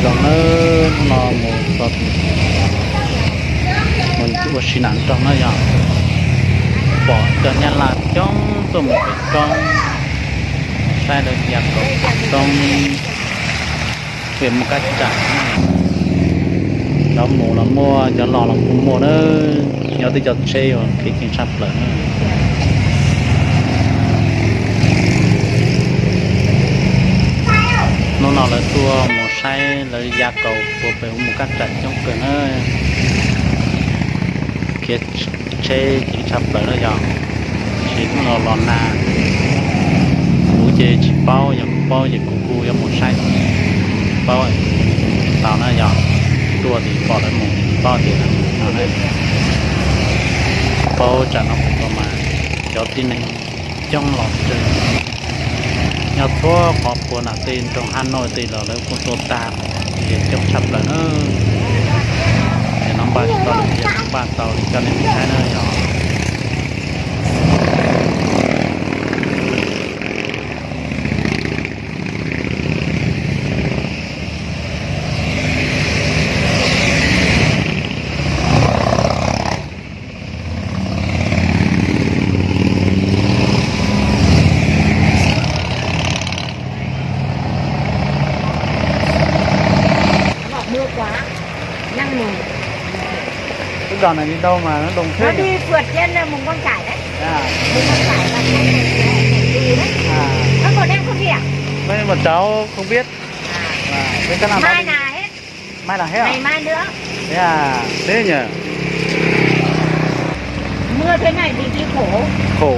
Zoo nawb, hnub no mus txog, mus ua si nram nroog na yog, pom cov nyab laj coob tuaj mus pem roob, saib lawv ya kaus roob, pem mus kab tsam. Cov mus los muaj, cov los los kuj muaj na. Nyob twb cov tsheb uas kev ceev tshaj plaws na. Hnub no lawv tuaj mus saib lawv ya kaus puas pem mus kab tsam coob kawg na. Khiav tsheb ceev tshaj plaws na yog, tab sis hnub no los nag, kuv ces tsis paub, yog kuv paub ces kuv kuj yuav mus saib, tsis paub tsis tau na yog, tuaj ces pom lawv mus tsis paub tias lawv mus no na. Paub tsam no kuv tuaj mas cov tib neeg coob los tsawg, nyob txhua qhov puag nram tej nroog Hab Noj tej los lawv kuj tuaj tag, ces coob tshaj plaws na. Ces no npaj tsis tau li, npaj tau li coj nej mus saib na yog. Lub dòng này đi đâu mà nó đông thế nhỉ? Nó đi phượt trên, ờ, Mù Cang Chải đấy. À. Mù Cang Chải là cái này, cái này đi đấy. À. Các con em không đi à? Mấy mà cháu không biết. À. À, với các bạn. Mai là hết. Mai là hết à? Ngày mai nữa. Thế à, thế nhỉ? Mưa thế này thì đi khổ. Khổ.